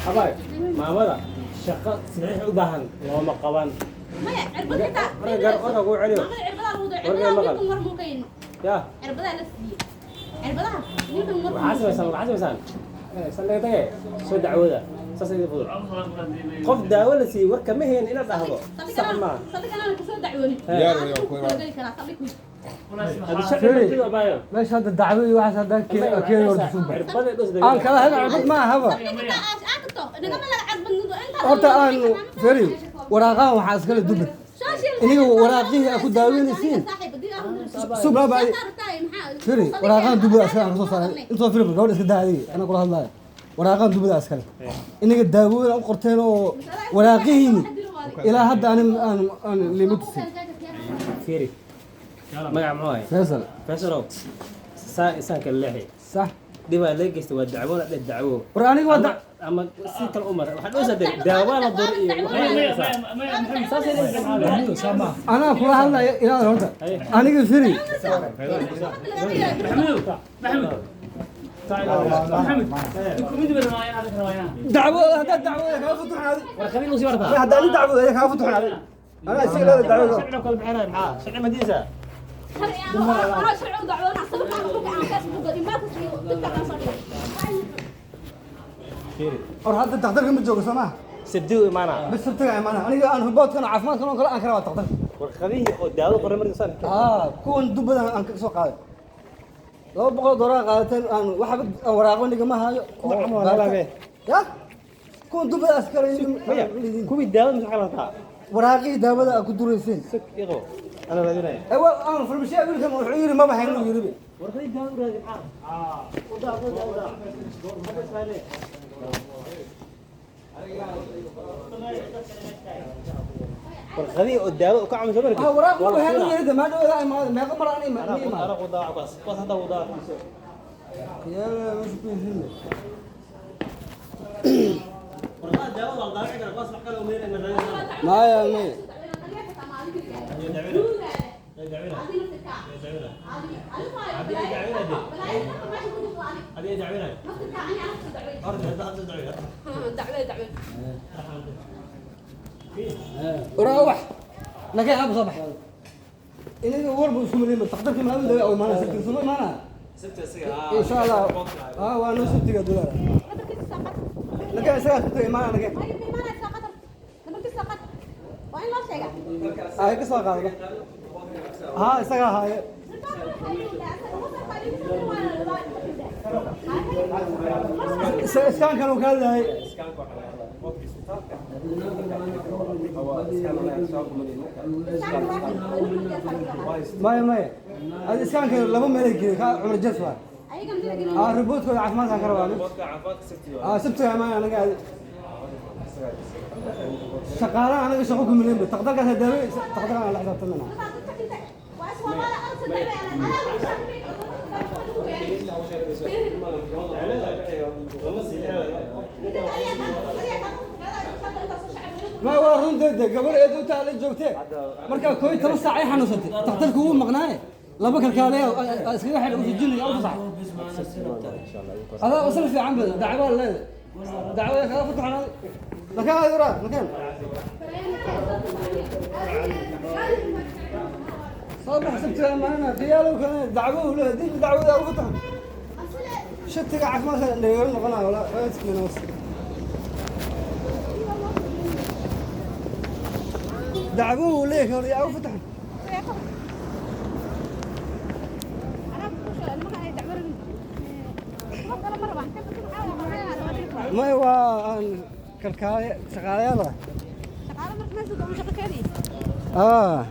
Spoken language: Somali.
Abay, maamada shaqo saxiix u baahan looma qaban. Maya, cirbad xitaa. Marka gar orka kuu celiyo. Maamada cirbadaa lagu diray. Warka Cirbadaha maqal. wiilkan war muu ka yimi. Ya. Cirbadaha la siiyey. Cirbadaha wiilkan war Waxaa samaysaan, waxaa samaysaan. Saldhig tage, soo dacwooda. Saas idin fudud. Qof daawo la siiyey warka ma hayn inaad dhahdo. Sax maaha. Saldhig anaan kasoo dacwoonin. Diyaar Aan weeyaan, ku ku kala geli karaa saldhig wiil. Hadi sharci ma jiro, abayo. Meesha hadda dacwo iyo waxaas haddaan keeni horta suuba Cirbada dhos aan kala helin, cirbad ma ahaba. Saldhig xitaa aad tagto, nagama laga cadbadnido intaas. Horta aan feri waraaqahan waxaa iskale dubad iniga waraaqihii aa ku daaweynaysiin sub laba feri waraaqahan dubada iskale aan kasoo saaray intoo feri gabadha iska daa adiga, anaa kula hadlaaya. Waraaqahan dubada iskale iniga daawooyin aan u qorteen oo waraaqihiini ilaa hadda ani aan lima tusin. Fiiri. Magaca muxuu ahay? Faisal. Faisalow. Saa isaan kala leexi. Sax. Dhibaa laga geystay, waa dacwoona dheh dacwo. War aniga waa ama si kale u mar waxaa dhoo sadee daawaa la dur iyo waxay saas ay. Anaa kula hadlaya ilaa horta aniga feri. Dacwada haddaad dacwada kaga futuxnaadi. War khabiir usii wartaa. Hadda ani dacwada kaga futuxnaadi, anaa isaga leeda dacwada. Sharciga kala bixinaya maxaa sharci madiisa? Fiiri. Or hadda daktarka ma joogo, soo maha? Sabdi u imaana. Bas sabtiga imaana. Aniga aan ruboodkan caafimaadkan oo kale aan ka rabaa daktarka. Warqadihii oo daawo qoray markii saan. Aa, kuwan dubadan aan ka soo qaaday $200 qaadateen, aan waxba aan waraaqo nigama hayo. Kuwa camal waa lalabe. Ya kuwan dubada askari. Maya, kuwii daawada maxaa kala waraaqihii daawada aad ku durayseen. Sug iqo, ana raadinaya. Ee waa aan farmashiya, wiilkan wuxuu yidhi maba hayno yidhi. Warqadihii daawada u raadi maxaa udaa udaa udaa hadda ismaaile. Warqadihii oo daawo ka camiso markii. Ah, waraaq maba hayno yidhi, ma dhawada imaada meeqa mar aan imaada. Araq udaa kuwaas kuwaas hadda udaa. Yaa meesha ku yihiin. Warqadaha daawada waa la daawici karaa, kuwaas wax kale uma yeelin raadinaya. Maya maya. هذه دعونا أرجع هذا دعونا. Waraaq naga hab soo bax inaga warbu isku malin taqdarka ma awda oo maana sabti soo maana in sha Allah. Ah, waa noo sabtiga dulaa naga isaga sabtiga imaana naga ay ka soo qaadba. Ha isaga haaye. Iskaan uu ka hadlayay. Maya maya, hada iskaanka laba meel ay geeyey ka Cumar Jas waa ah riboodkooda caafimaadkaan ka rabaa. Ah, sabtiga imaana naga aadi shaqaalaha anaga shaqo ku milin taqdarkaas daawe taqdarkaan la xisaabtamana. Ma waa runteeda gabar eed u taala joogtee markaa 11 saac ay xanuunsatay, takhtarku wuu maqnaaye, laba kalkaaliya iskaga xidhay usujinaya u fasax adaa usal fiican badan dacwaa leedahay dacwada kaga fataxnaaday lakaan ayura lakaan soo bax sabtiga imaanana qiyaalow kale dacwo uu leeyahay dib dacwada ugu fataxan shatiga caafimaadka nagala noqonayo walaa waa iskiina was dacwo uu leeyahay hore yaa u fataxan. Maya, waa aan kalkaaliye shaqaalayaal ah.